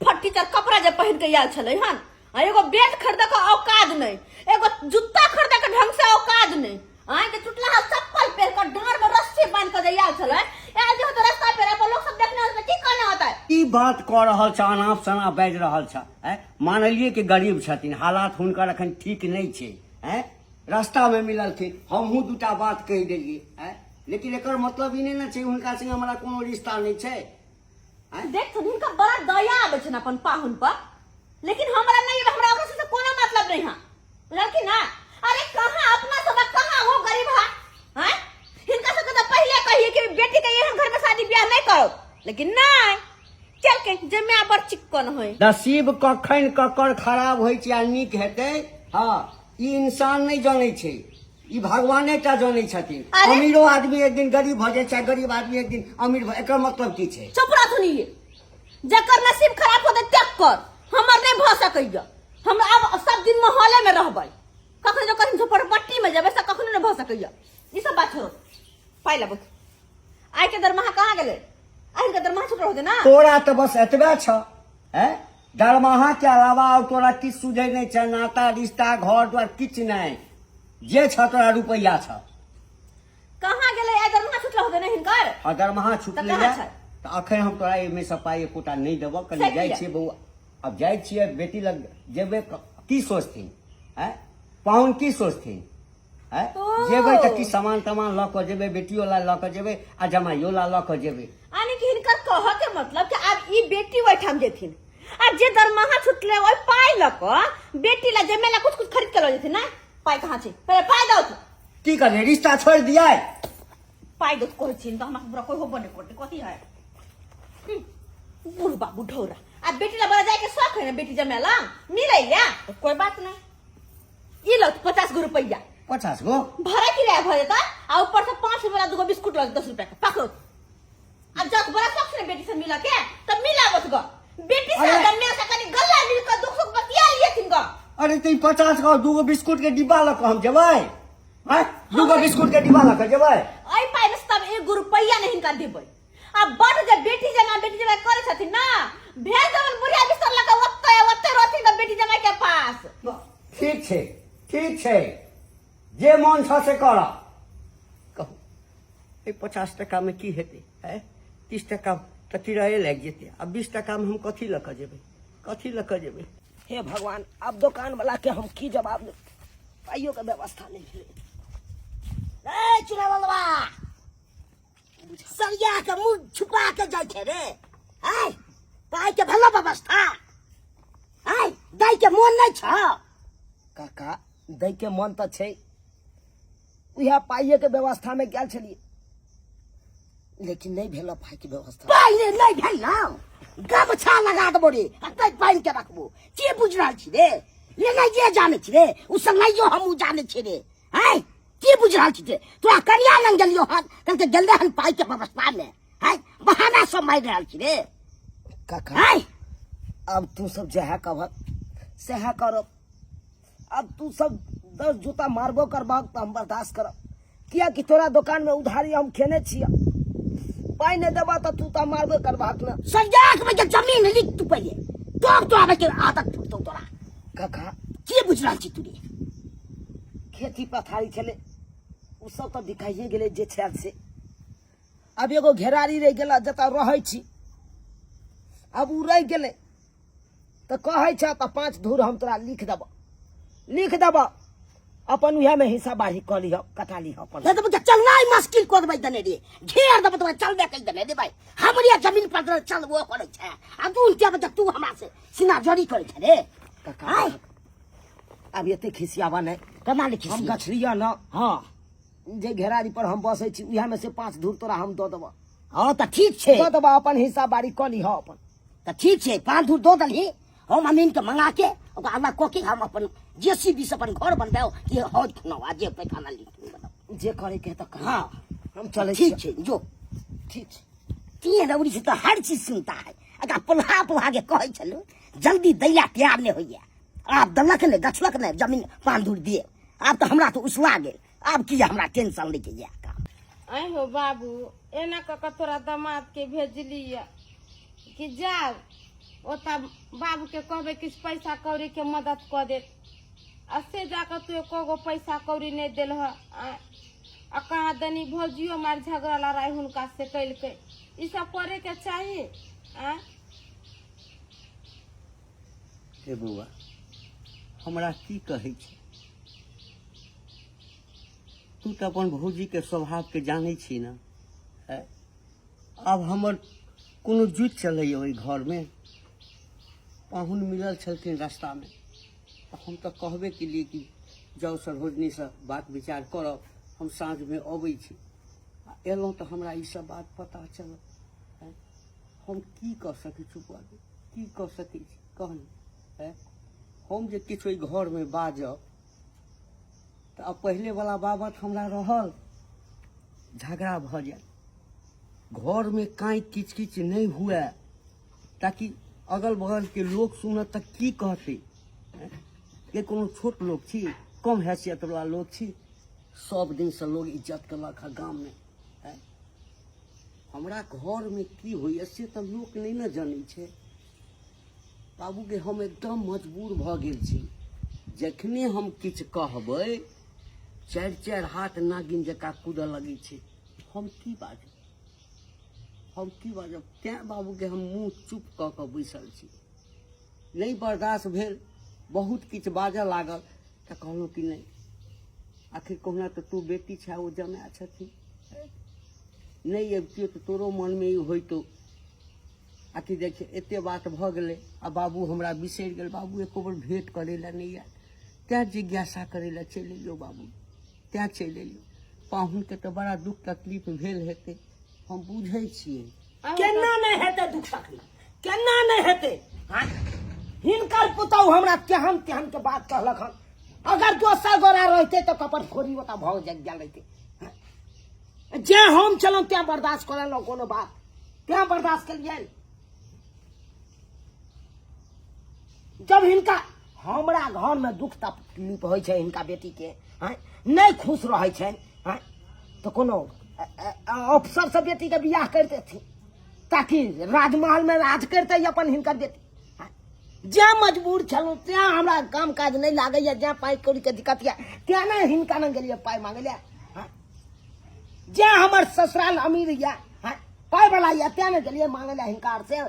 फट्टी तर कपड़ा जे पहिन के आयल छलै हन, आ एगो बेड खरीद के औकात नहीं, एगो जूता खरीद के ढंग से औकात नहीं, आय के टुटला चप्पल पहिर के डांड में रस्सी बांध के जे आयल छलै, आयल जे होते रास्ता पर अपन लोग सब देखने होते की कहने होता है? ई बात कऽ रहल छ, अनाप शनाप बाजि रहल छ। आँय मानलियै कि गरीब छथिन, हालात हुनकर अखन ठीक नहि छै, आँय रास्ता में मिललखिन, हमहूँ दूटा बात कहि देलियै, आँय लेकिन एकर मतलब ई नहि ने छै हुनका संगे हमरा कोनो रिश्ता नहि छै। आँय? देख हुनका बड़ा दया आबै छनि अपन पाहुन पर, लेकिन हमरा नहीं, हमरा ओकरा से कोनो मतलब नहीं है, बुझलखिन ना? अरे कहाँ अपना सब आ कहाँ वो गरीब है, हैं? हिनका सबके तो पहले कहिए कि बेटी के एहन घर में शादी ब्याह नहीं करो, लेकिन नहीं चल के जे मैं बड़ चिक्कन होय। नसीब कखन ककर खराब होइ छै आ नीक हेतै, हाँ ई इंसान नहीं जानै छै, ई भगवाने टा जानै छथिन। अरे? अमीरो आदमी एक दिन गरीब भऽ जाइ छै, गरीब आदमी एक दिन अमीर भऽ, एकर मतलब की छै? चुप रह सुनिए, जकर नसीब खराब होतै तकर, हमर नहीं भऽ सकैया। हम अब सब दिन माहौले में रहबै, कखनो जो कहीं झोपड़पट्टी में जेबै से कखनो नहीं भऽ सकैया। ई सब बात छोड़ो, पाइ लेबो। आइ के दरमाहा कहाँ गेलै? आइ के दरमाहा छुटल होतै ना? तोरा तऽ बस एतबे छ, हैं दरमाहा के अलावा और तोरा किछु सुझै नहि छै, नाता रिश्ता घर द्वार किछु नहि, जे छ तोरा रुपैआ छ। कहाँ गेलै? आइ दरमाहा छुटल होतै ना हिनकर? हाँ दरमाहा छुटलै तऽ कहाँ या छै? तऽ अखन हम तोरा एहिमे से पाइ एकोटा नहि देबऽ, कनि से जाइ किया? छियै बौआ। आब जाइ छियै बेटी लग जेबै, की सोचथिन? आँय, पाहुन की सोचथिन? आँय, जेबै तऽ की सामान तामान लऽ कऽ जेबै? बेटियो ला लऽ कऽ जेबै आ जमाइयो ला लऽ कऽ जेबै। यानी कि हिनकर कहऽ के मतलब कि आब ई बेटी ओहिठाम जेथिन आ जे दरमाहा छुटले ओहि पाइ लऽ कऽ बेटी ला जमे ला कुछ कुछ खरीद के लऽ जेथिन। ना, पाइ कहाँ छै? पहिले पाइ दौ। की करियै, रिश्ता छोड़ि दियै? पाइ दौ कहै छी तऽ हमरा पूरा कोइ होबो नहि करतै। कथी है बूढ़ बाबू ढौरा आ बेटी ला बड़ा जाए के शौक है ना, बेटी जमे ला मिले या तो कोई बात नहीं। ई लो 50 गो रुपया। 50 गो भाड़ा किराया भऽ जेता आ ऊपर से 5 रुपया दूगो बिस्कुट लऽ 10 रुपया के पकड़ो। अब जब बड़ा शौक से बेटी से मिला के तब मिला बस गो बेटी से। जमे से कनी गल्ला मिल के दुख सुख बतिया लियथिन गो। अरे तो 50 गो दूगो बिस्कुट के डिब्बा लऽ कऽ हम जेबै? आँय, दूगो बिस्कुट के डिब्बा लऽ कऽ जेबै? एहि पाइ में तब एगो रुपैया नहीं हिनका देबै। आ बड जे बेटी जमाई करे छथिन ना, भेज देबन बुढ़िया बिस्तर लऽ कऽ, ओतै ओतै रहथिन गऽ बेटी जमाई के पास। ठीक छै, ठीक छै, जे मन छ से कर। कहू, एहि 50 टाकामे की हेतै? आँय, 30 टाका तऽ किराये लागि जेतै आ 20 टाकामे हम कथी लऽ कऽ जेबै? कथी लऽ कऽ जेबै? हे भगवान, आब दोकान वाला के हम की जवाब देब? पाइयो के व्यवस्था नहीं भेलै। ए चुनावलवा, सरिया के मुंह छुपा के जाइ छै रे। आय पाइ के भेलो व्यवस्था? आय दै के मोन नहि छ? काका, दै के मन तऽ छै, उएह पाइये के व्यवस्था में गेल छलियै, लेकिन नहि भेल पाइ के व्यवस्था। पाइ रे नहि भेल ना, गमछा लगा देबो रे आ तै पानि के रखबो। के बुझ रहल छी रे? लेनाइ जे जानै छी रे, ओ सब नहियो हमहूँ जानै छी रे। आय की बुझ रहल छी रे? तोरा कनिया लग गेलियो हन, कहलकै गेल हन पाइ के व्यवस्था में। आय बहाना सब मारि रहल छी रे। काका, आय अब तू सब जएह कहबह सएह करब। अब तू सब 10 जूता मारबो करबहक तऽ हम बर्दाश्त करब, कियाकि तोरा दोकान में उधारी हम खेने छियै। पाइ नहि देबह तऽ तू तऽ मारबे करबहक ने। सरिया के बच्चा जमीन लिख तू पहिले, तब तो आबै के आदत छूटतौ तोरा। काका, की बुझ रहल छी तू रे? खेती पथारी छलै, ओ सब तऽ बिकाइए गेलै जे छल से। आब एगो घेरारी रहि गेल जतऽ रहै छी। आब ओ रहि गेलै तऽ कहै छ तऽ 5 धूर हम तोरा लिख देबऽ, लिख देबऽ, अपन उएहमे हिस्सा बाढ़ी कऽ लिह, कटा लिह अपन। नहीं तो चलना ही मुश्किल कर देबै दने रे, घेर देबै तोरा, चलबे कहि दने रे भाई। हमरे जमीन पर चलबो करै छै आ तू के बच्चा तू हमरा से सीना जड़ी करै छै रे। काका, आय आब एते खिसियाबा नहि। केना नहि हम खिसिया? गछलियऽ न। हाँ। जे घेरारी पर हम बसै छी उएहमे से 5 धूर तोरा हम दऽ देबऽ। हाँ तऽ ठीक छै, दऽ देबऽ, अपन हिस्सा बारी कऽ लिहऽ अपन। तऽ ठीक छै, 5 धूर दऽ देलही, हम अमीन के मंगा के ओकरा अलग कऽ के हम अपन जेसीबी से अपन घर बनबै कि हौज खुनाउ आ जे पैखाना लीक बनाउ। जे करे के तऽ कर। हाँ। हम चलै। ठीक छै, जो। ठीक छै। तीन रौड़ी से तऽ हर चीज सुनता है। अगर पोल्हा पोल्हा के कहै छलू जल्दी दैला तैयार नहि होइया। आब देलक नहि, गछलक नहि जमीन 5 धूर दिए। आब तऽ हमरा तऽ उसला गेल। आब की हमरा टेंशन लैके यऽ काम। आइ हो बाबू, एना कऽ कऽ तोरा दामादके भेजलियै कि जाउ ओतऽ बाबूके कहबै किछु पैसा कौड़ीके मदद कऽ देत, आ से जाकऽ तू एको गो पैसा कौड़ी नहि देलह। आँय, आ कहाँ दनी भौजियो मार झगड़ा लड़ाइ हुनका से केलकै। ई सब करैके चाही? आँय हे बौआ, हमरा की कहै छै? तू तऽ अपन भौजीके स्वभावके जानै छी ने। आब हमर कोनो जुति चलैए ओहि घरमे? पाहुन मिलल छलखिन रास्तामे तऽ हम तऽ कहबे केलियै कि जाउ सरोजनीसँ बात विचार करब, हम साँझमे अबै छी। आ एलहुँ तऽ हमरा ई सब बात पता चलल। हम की कऽ सकै छी बौआ? की कऽ सकै छी, कह ने? हम जे किछु ओहि घरमे बाजब तऽ आब पहिलेवला बाबत हमरा रहल झगड़ा भऽ जायत। घरमे काँइ किच किच नहि हुए, ताकि अगल बगलके लोक सुनत तऽ की कहतै? के कोनो छोट लोक छी, कम हैसियतवला लोक छी? सब दिनसँ लोक इज्जत केलक हँ गाममे। हमरा घरमे की होइए से तऽ लोक नहि ने जनै छै। बाबूके, हम एकदम मजबूर भऽ गेल छी। जखने हम किछु कहबै, चारि चारि हाथ नागिन जकाँ कूदऽ लगै छै। हम की बाजब, हम की बाजब? तेँ बाबूके हम मुँह चुप कऽ कऽ बैसल छी। नहि बर्दाश्त भेल, बहुत किछु बाजऽ लागल, तऽ कहलहुँ कि नहि, आखिर कहुना तऽ तू बेटी छह, ओ जमाए छथिन, नहि अबितियौ तऽ तोरो मनमे ई होइतौ। आखिर देखियौ एते बात भऽ गेलै आ बाबू हमरा बिसरि गेल, बाबू एको बेर भेँट करै लए नहि आयल, तैँ जिज्ञासा करै लए चलि एलियौ बाबू, तैँ चलि एलियौ। पाहुनके तऽ बड़ा दुःख तकलीफ भेल हेतै, हम बुझै छियै। केना नहि हेतै दुख तकलीफ, केना नहि हेतै? हाँ? हिनकर पुतहु हमरा केहन केहन के बात कहलक हन। अगर दोसर गोरा रहते तऽ कपट फोड़ी ओतऽ भऽ गेल रहिते। हाँ? जे हम छलहुँ तें बर्दाश्त कऽ लेलहुँ, कोनो बात तें बर्दाश्त केलियै। जब हिनका हमरा घर में दुख तकलीफ होइ छै, हिनका बेटी के हाँ नहि खुश रहै छै हाँ, तऽ कोनो अफसर से बेटी के बियाह कर देथिन ताकि राजमहल में राज करते अपन हिनकर बेटी। हाँ, जे मजबूर छलहुँ तें हमरा काम काज नहि लागैया, जे पाइ कौड़ी के दिक्कत यऽ तें ने हिनका ने गेलियै पाइ मांगै लए। हाँ, जे हमर ससुराल अमीर यऽ, हाँ, पाइ वाला यऽ, तें ने गेलियै मांगै लए हिनका आर से।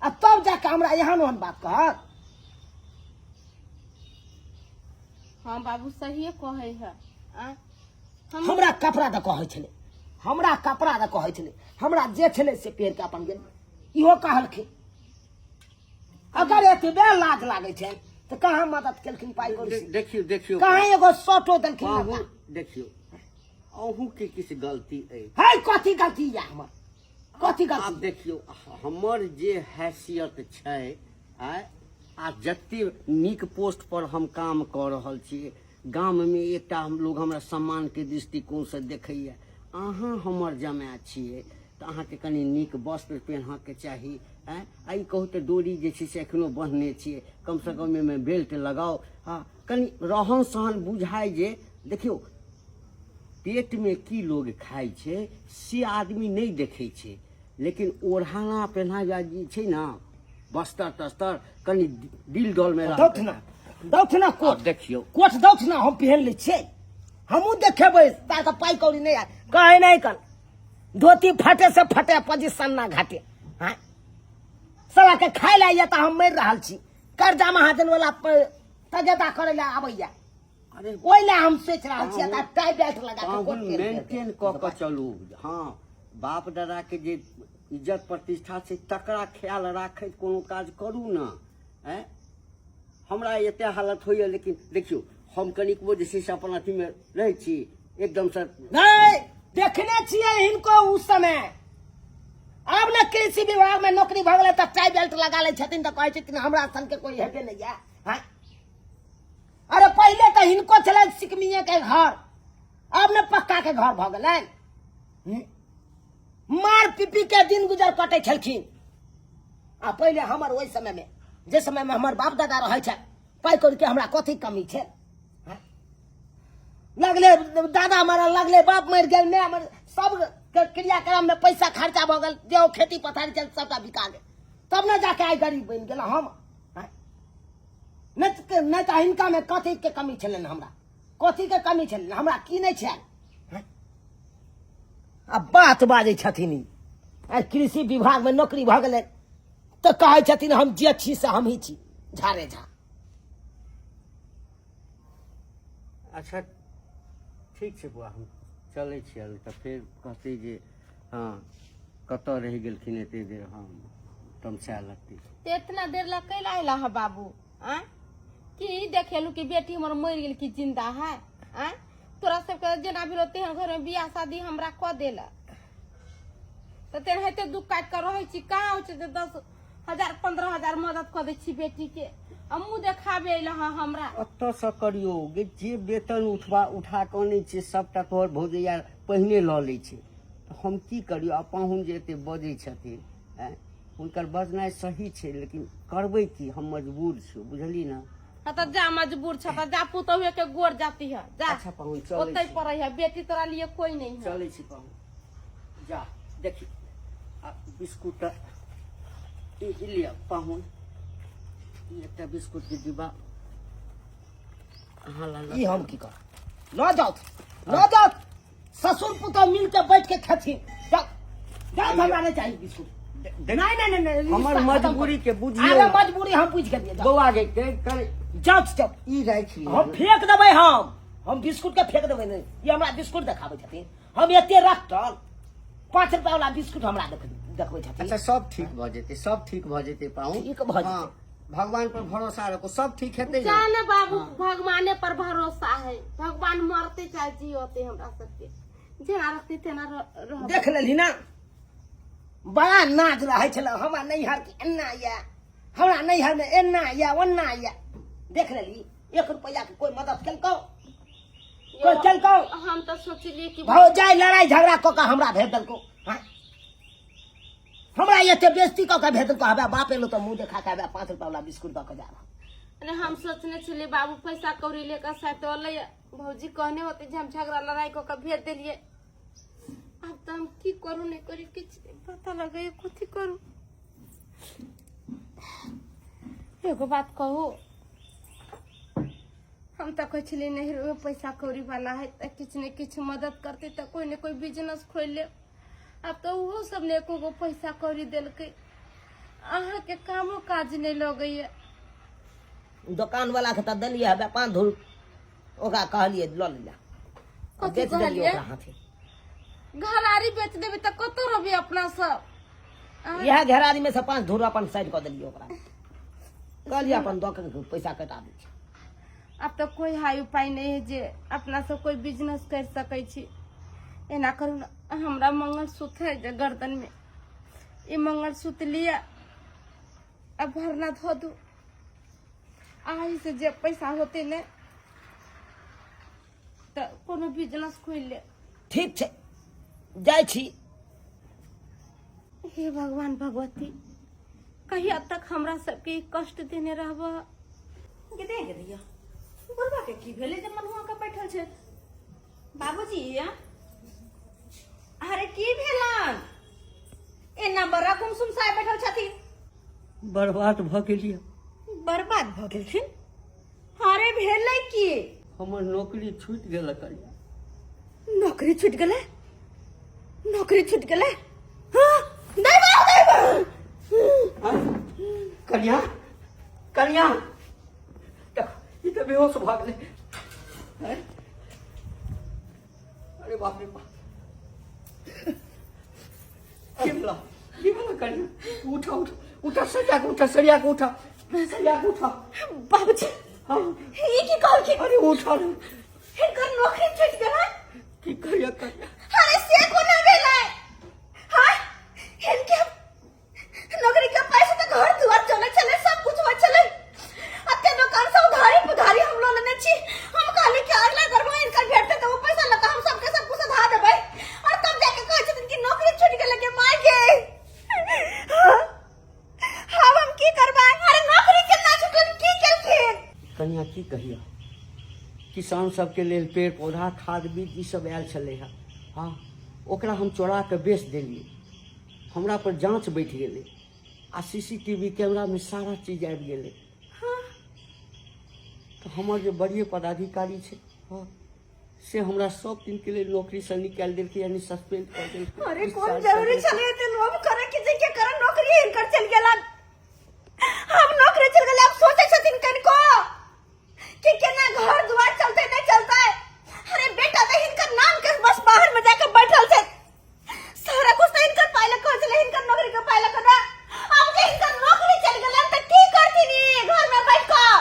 आ तब जाके हमरा एहन ओहन बात कहत। हाँ बाबू सहिए कहै है। आ हमरा कपड़ा दऽ कहै छलै, हमरा कपड़ा दऽ कहै छलै, हमरा जे छलै से पहिर के अपन गेल। इहो कहलखिन अगर एतबे लाज लागै छै तऽ कहाँ मदद केलखिन पाइ कौड़ी से? देखियौ, देखियौ, कहाँ एगो शर्टो देलखिन अहूँ लड़का? देखियौ, अहूँके किछु गलती अछि। है कथी गलती या हमर? कथी गलती? आब देखियौ, हमर जे हैसियत छै आँय, आ जते नीक पोस्ट पर हम काम कऽ रहल छी, गाममे एकटा हम लोग हमरा सम्मानके दृष्टिकोणसँ देखैए। अहाँ हमर जमाए छियै तऽ अहाँके कनि नीक वस्त्र पेन्हऽके चाही। आँय, आ ई कहू तऽ डोरी जे छै से एखनो बन्हने छियै, कमसँ कम एहिमे बेल्ट लगाउ। हँ, कनि रहन सहन बुझाइ जे देखियौ पेटमे की लोग खाइ छै से आदमी नहि देखै छै, लेकिन ओढ़ाना पेन्हा जे छै ने बस्तर तस्तर कनि दिल डोलमे दौथ ना, दौथ ना कोट। आब देखियौ। कोट दौथ ना, हम पहन लै छियै, हमहूँ देखेबै। तार तऽ पाइ कौड़ी नहि आयल कहै नहि कल धोती फटे से फटे पोजिशन ना घाटे। हाँ साला के खाय लए आइए तऽ हम मरि रहल छी। कर्जा महाजन वाला तगेदा करै लए आबैया, अरे ओहि लए हम सोचि रहल छियै तऽ टाई बेल्ट लगा के कोट पाहुन पहिर लेबै। मेंटेन कऽ कऽ चलू। हँ, बाप दादा के जे इज्जत प्रतिष्ठा छै तकरा ख्याल राखैत कोनो काज करू ने। आँय, हमरा एते हालत होइए, लेकिन देखियौ हम कनिकबो जे छै से अपन अथीमे रहै छी एकदमसँ। नहीं देखने छियै हिनको उस समय। आब ने कृषि विभाग में नौकरी भऽ गेलै तऽ टाई बेल्ट लगा लै छथिन तऽ कहै छथिन हमरा सन के कोई हेबे नहि यऽ। हाँ? अरे पहिले तऽ हिनको छलै सिकमिये के घर, आब ने पक्का के घर भऽ गेलनि। मार पीपी के दिन गुजर कटै छलखिन। आ पहिले हमर ओहि समय में, जे समय में हमर बाप दादा रहै छै, पाइ कौड़ी के हमरा कथी कमी छै? हाँ? लगले दादा मरल, लगले बाप मरि गेल, माय मर, सब के क्रियाक्रम में पैसा खर्चा भऽ गेल, जे खेती पथारी छल सबटा बिका गेल, तब ने जाके आइ गरीब बनि गेल हम। हाँ? नहि तऽ हिनका में कथी के कमी छलनि? हमरा कथी के कमी छलनि? हमरा की नहि छल? हाँ? आ बात बाजै छथिन ई। आइ कृषि विभाग में नौकरी भऽ गेलै तऽ कहै छथिन हम जे छी से हमही छी, झारे झा। अच्छा ठीक छै बौआ, हम चलै छियै तऽ फेर कहतै जे हँ कतऽ रहि गेलखिन एते देर, हम तमसाय लगतै। ते इतना देर लग कैला अयला है बाबू? आँय, की देखेलू कि बेटी हमर मरि गेल कि जिंदा है? आँय, तोरा सबके जेना भेलो तेहन घर में बियाह शादी हमरा कऽ देला तऽ तेनाहिते दुख काटि कऽ रहै छी। कहाँ होइ छै जे 10,000 15,000 मदद कऽ दै छी बेटी के, आ मुँह देखाबे अयला हँ हमरा। ओतऽसँ करियौ गे, जे वेतन उठबा उठा कऽ अनै छियै सबटा तोहर भौजैया पहिने लऽ लै छै, तऽ हम की करियौ? आ पाहुन जे एते बजै छथिन, आँय, हुनकर बजनाइ सही छै, लेकिन करबै की, हम मजबूर छियौ, बुझली ने? हाँ तऽ जा, मजबूर छ तऽ जा, पुतहुए के गोर जाती है, जा। अच्छा पाहुन, चलै ओतै छी। पड़ै है बेटी, तोरा लिए कोई नहीं है। चलै छी पाहुन, जा। देखी आ बिस्कुट ई लिअ पाहुन, ई एकटा बिस्कुट के डिब्बा अहाँ लग। ई हम की करब? लऽ जाउ, लऽ जाउ, ससुर पुतोह मिल के बैठ के खेथिन। जाउ जाउ, हमरा नहीं चाहिए बिस्कुट। नहीं नहीं नहीं नहीं हमर रिश्ता खत्म मजबूरी करू। के बुझियौ। अरे मजबूरी हम बुझि गेलियै जाउ। बौआ गे के कर जाउ जाउ ई राखि लिअ। हम फेंक देबै हम बिस्कुट के फेंक देबै नहि ई हमरा बिस्कुट देखाबै छथिन हम एते रखतल 5 रुपया वाला बिस्कुट हमरा देखबै छथिन। अच्छा सब ठीक भऽ जेतै, सब ठीक भऽ जेतै पाहुन। ठीक भऽ जेतै। हँ, भगवान पर भरोसा रखो, सब ठीक हेतै ने। जाने बाबू भगवाने पर भरोसा है, भगवान मरते चाहे जियोते हमरा सबके जेना रखते तेना रहबै। देख लेलही ना, बड़ा नाज रहै छलै हमरा नैहर के, एना या हमरा नैहर में एना या ओना या। देख लेली 1 रुपया के कोई मदद केलकौ? कोई केलकौ? हम तऽ सोचलियै कि भौजाई लड़ाई झगड़ा कऽ के हमरा भेज देलकौ। हाँ? हमरा एते बेइज्जती कऽ के भेज देलकौ। हबे बाप एलो तऽ मुँह देखा के हबे 5 रुपया वाला बिस्कुट दऽ के जा रहल। अरे हम सोचने छलियै बाबू पैसा कौड़ी लेकर शायद अलै, भौजी कहने होते जे हम झगड़ा लड़ाई कऽ के भेज देलियै। आब तऽ हम की करू नहि करू किछु नहि पता लगैया, कथी करू। एगो बात कहू, हम तऽ कहै छलियै नैहरोमे पैसा कौड़ी वाला है तऽ किछु ने किछु मदद करतै तऽ कोइ ने कोइ बिजनेस खोलि लेब। आब तऽ ओहो सब ने एको गो पैसा कौड़ी देलकै। अहाँके कामो काज नहि लगैया। दोकान वाला के तऽ देलियै हबे 5 धूर, ओकरा कहलियै लऽ ले। कथी बेच देलियै कहलियै? ओकरा हाथे। घरारी बेच देबै तऽ कतऽ रहबै अपना सब? इएह घेरारी में से 5 धूर अपन साइड कऽ देलियै ओकरा, कहलियै अपन दऽ के पैसा कटा दै छी। आब तऽ कोइ हाई उपाय नहि है जे अपना सब कोइ बिजनेस कर सकै छी। एना करू ने, हमरा मंगलसूत्र है जे गर्दन में, ई मंगलसूत्र लिअ आ भरना धो दू। आही से जे पैसा होते ने तऽ कोनो बिजनेस खोलि ले। ठीक छै, जाइ छी। हे भगवान भगवती, कहिया तक हमरा सबके ई कष्ट देने रहब? गे दे गे दैया, बुढ़बा के की भेलै जे मनुआ के बैठल छै? बाबूजी अरे की भेलन, एना बड़ा गुमसुम साहब बैठल छथिन? बर्बाद भऽ गेलियै। बर्बाद भऽ गेलखिन? अरे भेलै की? हमर नौकरी छूटि गेल कनिया। नौकरी छूटि गेलै? नौकरी छूटि गेलै? हाँ, नहीं बा, नहीं बा। कनिया, कनिया, देख, ई तऽ बेहोश भऽ गेलै। हैं? अरे बाप रे बाप, की भेला, की भेला कनिया? उठा उठा उठा, सरिया के उठा, सरिया के उठा, सरिया के उठा। बाबूजी हाँ। ई की कहलखिन? अरे उठा रे। हिनकर नौकरी छूटि गेलै? की करिया कनिया? अरे से कोना भेलै? हाँ, हिनके नौकरी के पैसा तऽ घर दुआर चलै छलै, सब कुछ होइ छलै। अते दोकान से उधारी पुधारी हम लऽ लेने छी। हम कहली कि अगला दरमाहा हिनकर भेटतै तऽ ओ पैसा लऽ कऽ हम सबके सब कुछ सुधा देबै, और तब जाके कहै छथिन कि नौकरी छूटि गेलै। के माय गे, हाँ, आब हम की करबै? अरे नौकरी केना छूटल, की केलखिन? कनिया की कहिया, किसान सबके लेल पेड़ पौधा खाद बीज ई सब आयल छलै हँ। हँ, ओकरा हम चोरा कऽ बेच देलियै। हमरा पर जाँच बैठ गेलै आ सी सी टी वी कैमरामे सारा चीज आबि गेलै। हाँ। तऽ हमर जे बड़िए पदाधिकारी छै, हँ, से हमरा सब दिनके लेल नौकरीसँ निकालि देलकै, यानी सस्पेंड कऽ देलकै। अरे कोन जरूरी छलै एते लोभ करे के जे के कारण नौकरी हिनकर चलि गेलन? हम नौकरी चलि गेलै, आब सोचै छथिन कनिको कि केना घर दुआर चलतै नहि चलतै। अरे बेटा तऽ हिनकर नाम के बस बाहर में जाके बैठल छै, सारा कुछ तऽ हिनकर पाइ लऽ छलै, हिनकर नौकरी के पाइ लऽ ना। आब जे हिनकर नौकरी चलि गेलन तऽ की करथिन ई घर में बैठ कऽ?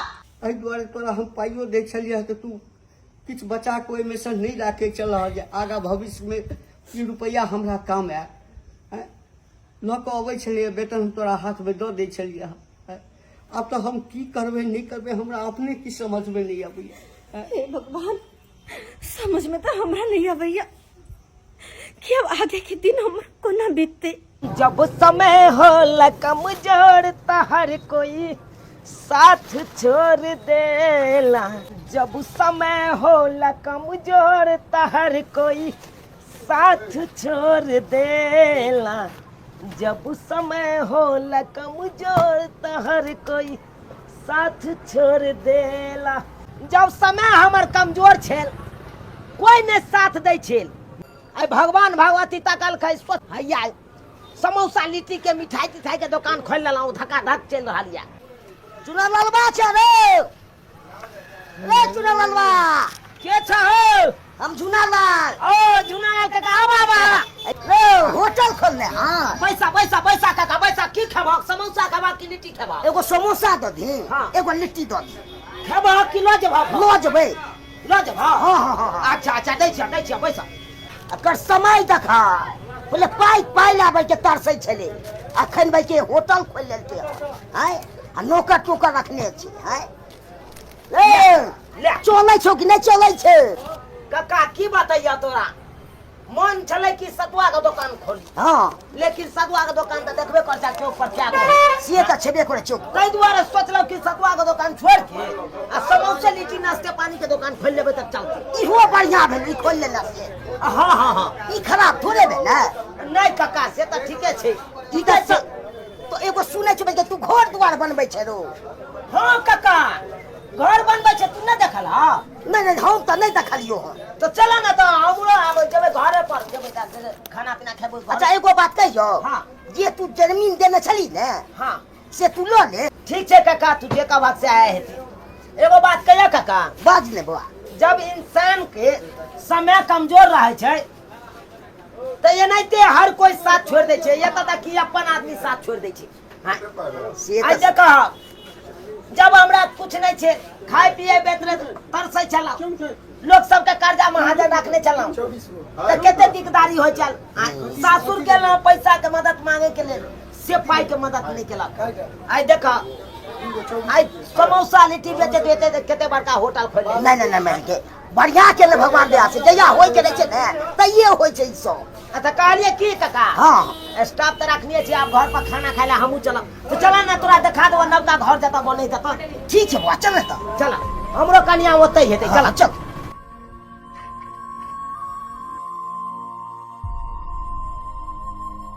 एहि दुआरे तोरा हम पाइयो दै छलियै तऽ तू किछु बचा कऽ ओहिमे सँ नहि राखै छलह जे आगाँ भविष्यमे ई रुपैआ हमरा काम आयत। आँय, लऽ कऽ अबै छलियै वेतन, हम तोरा हाथमे दऽ दै छलियै हँ। आब तऽ हम की करबै नहि करबै हमरा अपने की समझमे नहि अबैया। हे भगवान, समझ में तऽ हमरा नहीं अबैया कि अब आगे के दिन हमर कोना बीतते। जब समय होला कमजोर त हर कोई साथ छोड़ देला, जब समय होला कमजोर त हर कोई साथ छोड़ देला, जब समय होला कमजोर त हर कोई साथ छोड़ देला। जब समय हमर कमजोर छेल कोई ने साथ दै छेल। आइ भगवान भगवती तकलकै, हैया समोसा लिट्टी के मिठाई तिठाई के दोकान खोलि लेलहुँ, धक्का धक चलि रहल यऽ। चुना ललबा छै रे, रे चुना ललबा। के छ हौ? हम झुनालाल। ओ झुनालाल काका, आबा आबा। रे होटल खोलने? हाँ। पैसा पैसा पैसा काका पैसा। की खेबहक, समोसा खेबहक कि लिट्टी खेबहक? एगो समोसा दऽ दी। हाँ। एगो लिट्टी दऽ दी। खेबहक कि लऽ जेबहक? लऽ जेबै। लऽ जेबहक? हाँ हाँ हाँ हाँ। अच्छा अच्छा, दै छियह दै छियह पैसा। एकर समय देखा, पहिले पाइ पाइ लाबै के तरसै छलै, अखन भाई के होटल खोलि लेलकै हन, आँय, आ नौकर टोकर रखने छै। आँय ए ले। चलै छौ कि नहि चलै छै? काका, की बतैया तोरा, मन छलै कि सतुआ के दोकान खोली। हाँ। लेकिन सतुआ के दोकान तऽ देखबे कर छै चौक पर क्या करे। से तऽ छेबे करै चौक। ताहि दुआरे सोचलहुँ कि सतुआ के दोकान छोड़ के आ समोसे लिट्टी नाश्ते पानी के दोकान खोलि लेबै तऽ चलतै। इहो बढ़िया भेल ई खोलि लेला से। हाँ हाँ हाँ। ई खराब थोड़े भेल ने? नहि काका, से तऽ ठीके छै। ई तऽ तो एगो सुनै छै कि तू घर दुआर बनबै छै रो? हाँ काका, घर बनबै छै। तू नहि देखल? हँ। नहि नहि, हम तऽ नहि देखलियो हन। तऽ चल ने, तऽ हमरो आबै जेबै, घरे पर जेबै तऽ खाना पीना खेबै घरे। अच्छा, एगो बात कहियो? हाँ। जे तू जमीन देने छली ने, हाँ, से तू लऽ ले। ठीक छै काका, तू जे कहबहक से आया हेतै। एगो बात कहियो काका? बाज ने बौआ। जब इंसान के समय कमजोर रहै छै तऽ एनाहिते हर कोई साथ छोड़ि दै छै, एतऽ तक कि अपन आदमी साथ छोड़ि दै छै। हाँ। से आइ तऽ देख, जब हमरा कुछ नहि छै, खाय पिए बेतरे तरसै छलहुँ, लोक सबके कर्जा महाजन रखने छलहुँ तऽ कते दिकदारी होइ छल। आ सासुर गेलहुँ पैसा के मदद मांगे के लेल, से पाई के मदद नहि केलक। आइ देख, आइ समोसा लिट्टी बेचैत बेचैत कते बड़का होटल खोलि लेलक। नहि नहि नहि, मानि के बढ़िया केले भगवान दया से, जहिया होइ के रहै छै ने तहिये होइ छै ई सब। आ तऽ कहलियै की काका? हाँ। स्टाफ तऽ रखने छी, आब घर पर खाना खाय लए हमहूँ चलब। तऽ चल ने, तोरा देखा देबो नवका घर जतऽ बनै ततऽ। ठीक छै बौआ, चल ने तऽ। चल, हमरो कनिया ओतै हेतै। चल। हाँ, चल।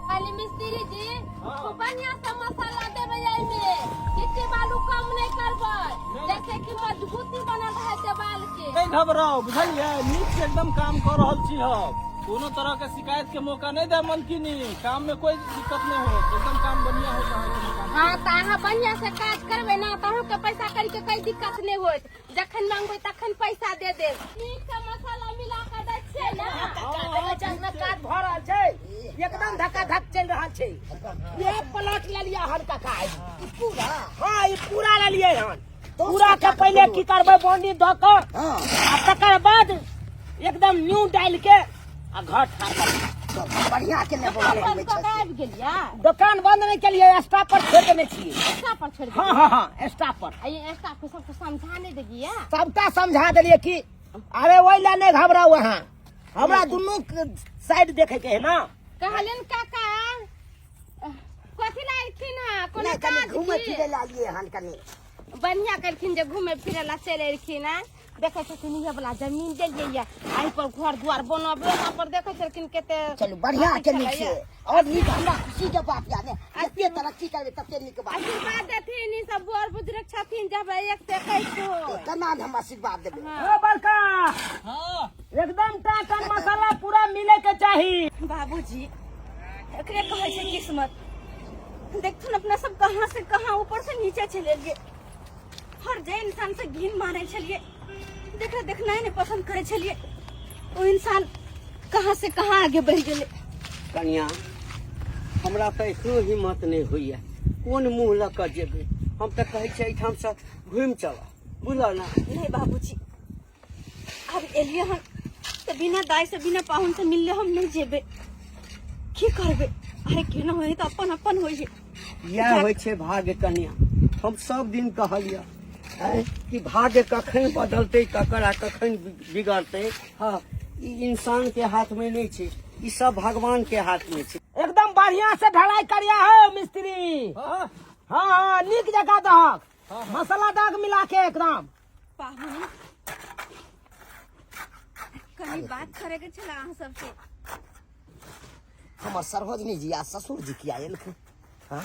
खाली मिस्त्री जी, खूब बढ़िया से मसाला देबै एहिमे, गिट्टी बालू कम नहि करबै, जैसे कि मजबूती बनल रहे देवाल के। नहि घबराउ, बुझलियै? नीक से एकदम काम कऽ रहल छी हम। कोनो तरह के शिकायत के मौका नहीं दे मनकिनी। काम में कोई दिक्कत नहीं हो, एकदम काम बढ़िया होत अहाँके मकान। हाँ, तऽ अहाँ बढ़िया से काज करबै ने तऽ अहूँके पैसा करी के कोई दिक्कत नहि होत। जखन मांगबै तखन पैसा दे देब। नीक से मसाला मिला के दै छियै ने? काज भऽ रहल छै, एकदम धक्का धक चलि रहल छै। ये प्लॉट लेलियै हन काका। ई पूरा? हाँ, ई पूरा लेलियै हन। पूरा के पहिले की करबै, बाउंड्री दऽ कऽ हाँ। आ तकर बाद एकदम न्यू डालि के आ घर ठाढ़ करबै। चल, बढ़िया के ने बौआ बनबै कऽ छै। आबि गेलियै? दोकान बंद नहि केलियै, स्टाफ पर छोड़ि देने छियै। स्टाफ पर छोड़ि हाँ हाँ हाँ, स्टाफ पर। देलियै? आ ये स्टाफ के सबको समझा नहि देलियै? सबटा समझा देलियै कि अरे ओहि लए नहि घबराउ अहाँ, हमरा दुनू साइड देखे के है ना। कहलियन काका, कथी ला एलखिन हँ? कोनो नहि, कनि काज घूमे की? फिरे लए आलियै हन कनि। बढ़िया केलखिन जे घूमे फिरे ला चलि एलखिन हँ। देखै छथिन, इहे वाला जमीन देलियै ये, एहि पर घर दुआर बनबे, यहाँ पर देखै छलखिन कते। चलू, बढ़िया अथी के नीक छलैया। छै और नीक, हमरा खुशी के बात याद है, जते तरक्की करबै तते नीक बात। आशीर्वाद देथिन, ई सब बड़ बुजुर्ग छथिन, जब 1 से 21 हो। केना ने हम आशीर्वाद देबै? ओ बड़का, एकदम टाटन मसाला पूरा मिले के चाही। बाबूजी, एकरे कहै छै किस्मत। देखथुन, अपना सब कहाँ से कहाँ, ऊपर से नीचे चलि एलियै। हर जे इंसान से घिन मानै छलियै, देखना देखनाइ नहि पसंद करै छलियै, ओ इंसान कहाँ से कहाँ आगे बढ़ि गेलै। कनिया, हमरा तऽ एखनो हिम्मत नहि होइए, कोन मुँह लऽ कऽ जेबै? हम तऽ कहै छियै एहिठामसँ घुमि चलऽ, बुझल ने? नहीं बाबूजी, आब एलियै हन तऽ बिना दाय से, बिना पाहुन से मिलले हम नहीं जेबै। की करबै? अरे, केना होइ तऽ अपन अपन होइ छै। इएह होइ छै भाग्य कनिया। हम सब दिन कहलियै आँय, कि भाग्य कखन बदलतै ककर आ कखन बिगड़तै, हँ, ई इंसान के हाथ में नहि छै, ई सब भगवान के हाथ में छै। एकदम बढ़िया से ढलाई करिया हो मिस्त्री। हाँ। हाँ हाँ, नीक जगह दहक, मसाला दाग मिला के एकदम। पाहुन, कनी बात करे के छला अहाँ सबसे। हमर सरोजनी जी आ ससुर जी किया एलखिन? हाँ,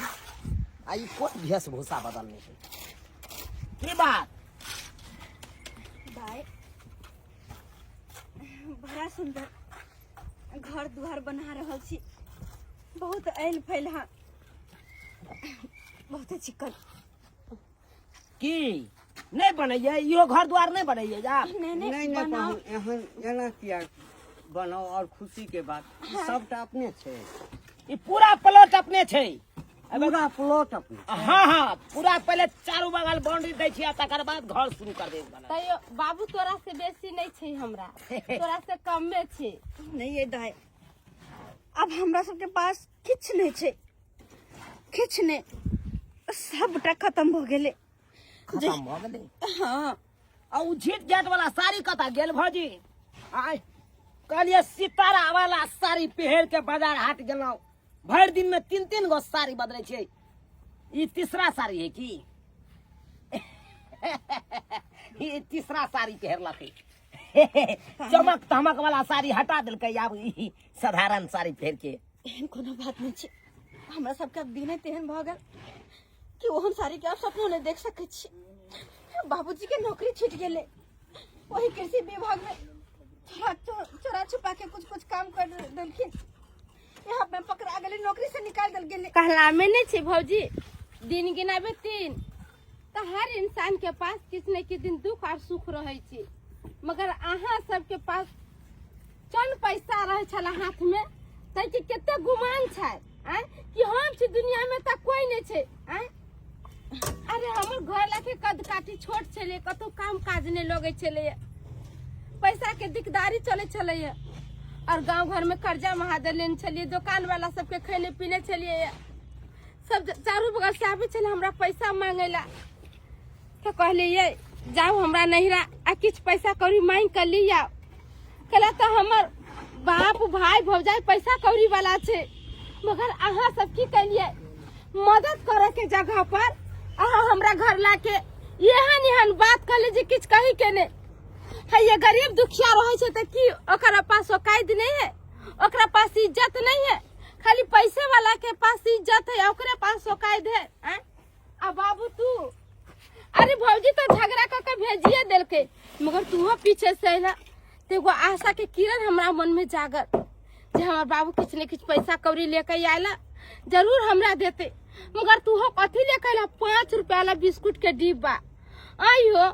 आ ई कोन वेशभूषा बदलने छै? की बात? भाई, बड़ा सुंदर घर दुआर बना रहल छी। बहुत ऐल फैल हाँ बहुत चिकन की नहि बनैया इहो घर द्वार नहि बनैया जा नहीं नहीं नहि नहि बनाओ पाहुन एहन एना किया बनाओ और खुशी के बात सबटा अपने छै ई पूरा प्लॉट अपने छै पूरा प्लॉट अपने हाँ हाँ पूरा पहले चारू बगल बाउंड्री दै छियै आ तकर बाद घर शुरू कर देब बनाए। तैयो बाबू तोरा से बेसी नहीं छै हमरा तोरा से कमे छै नहीं ये दाई अब हमरा सबके पास किछु नहीं छै किछु नहीं सबटा खत्म भऽ गेलै खत्म भऽ गेलै हाँ आ उ झीट जाट वाला साड़ी कतऽ गेल भौजी आय कहलियै सितारा वाला साड़ी पहिर के बाजार हाट गेलहुँ भरि दिन में तीन तीन गो साड़ी बदलै छै ई तीसरा साड़ी है की ई तीसरा साड़ी पहिरलकै चमक धमक वाला साड़ी हटा देलकै आब ई साधारण साड़ी पहिर के एहन कोनो बात नहीं छै हमरा सबके आब दिने तेहन भऽ गेल कि ओहन साड़ी के आब सपनो नहि देख सकै छी बाबूजी के नौकरी छूटि गेलै वही कृषि विभाग में चोरा चोरा छुपा के कुछ कुछ काम कर देलखिन यहाँ पे पकड़ा गेलै नौकरी से निकाल देल गेलै कहलामे नहीं छै भौजी दिन गिनाबे तीन तऽ हर इंसान के पास किछु ने किछु दिन दुख और सुख रहै छै मगर अहाँ सबके पास चंद पैसा रहै छला हाथ में तै के कते गुमान छै आँय कि हम छी दुनिया में तऽ कोई नहीं छै आँय अरे हमर घर लाके कद काठी छोट छलै कतौ काम काज नहि लगै छलै पैसा के दिकदारी चलै छलै और गांव घर में कर्जा महाजन लेने छलियै दोकान वाला सबके खैने पीने छलियै सब चारू बगल से आबै छलै हमरा पैसा मांगे ला तऽ कहलियै जाउ हमरा नैहरा आ किछु पैसा कौड़ी मांगि कऽ ली आउ कहला तऽ हमर बाप भाई भौजाई पैसा कौड़ी वाला छै मगर अहाँ सब की केलियै मदद करे के जगह पर अहाँ हमरा घर ला के एहन एहन बात कहले जे किछु कही के नहि है ये गरीब दुखिया रहै छै तऽ की ओकरा पास औकात नहीं है ओकरा पास इज्जत नहीं है खाली पैसे वाला के पास इज्जत है ओकरे पास औकात है आँय? आ बाबू तू अरे भौजी तो झगड़ा कर के भेजिए देलके मगर तूहो पीछे से अइला तो एगो आशा के किरण हमरा मन में जागल जे हमर बाबू किछु ने किछु पैसा कौड़ी लेके आयला जरूर हमरा देते मगर तूहो कथी लेके अइला 5 रुपया ला बिस्कुट के डिब्बा आई हो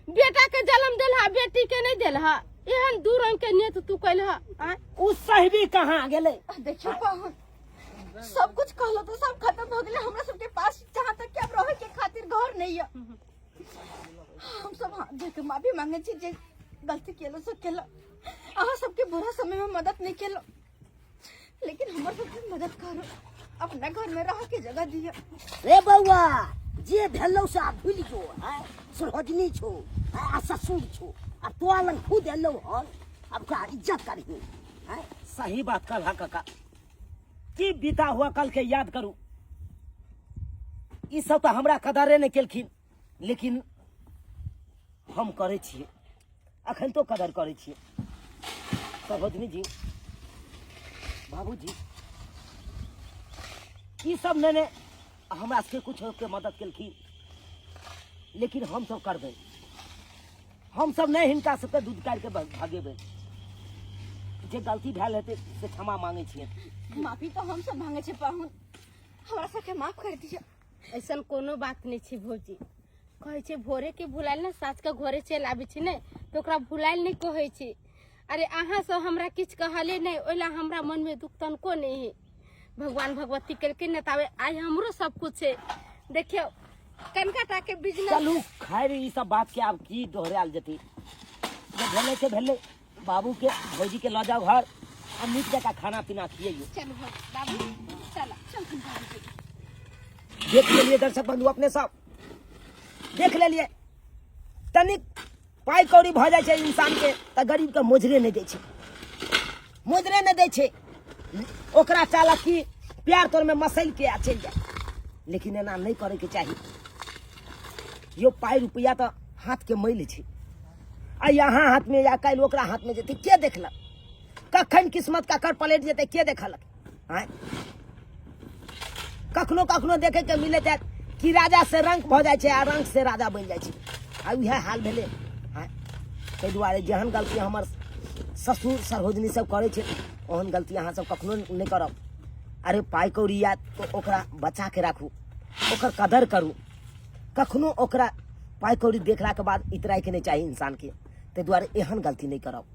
बेटा के जन्म देल हा बेटी के नहीं देल हा एहन दू रंग के नेत तू कैल हा आँय? उ साहिबी कहाँ गेलै देखियो पाहुन सब कुछ कहलो तो सब खत्म हो गेलै हमरा सबके पास जहाँ तक कि अब रहे के खातिर घर नहीं है हम सब हाथ धो के माफी मांगे छी जे गलती केलो से केलो अहाँ सबके बुरा समय में मदद नहीं केलो लेकिन हमर सबके मदद करो अपना घर में रह के जगह दियो रे बौआ जे भेलौ से आब भूलि जो आँय सरोजनी छौ आँय, आ ससुर छौ आ तोरा लग खुद एलौ हन अब का इज्जत करही आँय सही बात कहला काका की बीता हुआ कल के याद करू ई सब तऽ हमरा कदरे नहि केलखिन लेकिन हम करै छियै अखन तो कदर करै छियै सरोजनी जी बाबूजी ई सब ने ने हमरा सबके कुछ के मदद केलखिन लेकिन हम सब करबै हम सब नहि हिनका सबके दूध काटि के भगेबै जे गलती भेल हेतै से क्षमा मांगै छियै माफी तो हम सब मांगे छे पाहुन हमरा सबके माफ कर दियो ऐसन कोनो बात नहीं छै भौजी कहै छै भोरे के भुलायल ने साँझ के घरे चलि आबै छै ने तऽ ओकरा भुलायल नहि कहै छै अरे अहाँ सब हमरा किछु कहले नहि ओहि लए हमरा मनमे दुख तनको नहि है भगवान भगवती केलखिन ने ताबे आइ हमरो सब कुछ छै देखियौ कनिका टा के बिजनेस चलू खैर ई सब बात के आब की दोहरायल जेतै जे भेलै से भेलै बाबू के भौजी के लऽ जाओ घर आ नीक जकाँ खाना पीना खियैयौ चलू भौजी, बाबू चल चल देख लेलिए दर्शक बंधु अपने सब देख लेलिए तनिक पाइ कौड़ी भऽ जाइ छै इंसान के तऽ गरीब के मोजरे नहि दै छै मोजरे नहि दै छै ओकरा चाहलक कि प्यार तोरमे मसैल के आ चलि जाए लेकिन एना नहि करैके चाही यो पाइ रुपैआ तऽ हाथके मैल छै आ यहाँ हाथमे या काल्हि ओकरा हाथमे जेतै के देखलक कखन किस्मत ककर पलटि जेतै के देखलक आँय कखनो कखनो देखैके मिलैत हैत कि राजा से रंक भऽ जाइ छै आ रंक से राजा बनि जाइ छै आ उएह हाल भेलै आँय ताहि दुआरे जेहन गलती हमर ससुर सरोजनी सब करै छै ओहन गलती अहाँ सब कखनो नहि करब। अरे पाइ कौड़ी आयत तऽ ओकरा बचा के राखू, ओकर कदर करू। कखनो ओकरा पाइ कौड़ी देखलाके बाद इतरायके नहि चाही इंसानके। ताहि दुआरे एहन गलती नहि करब।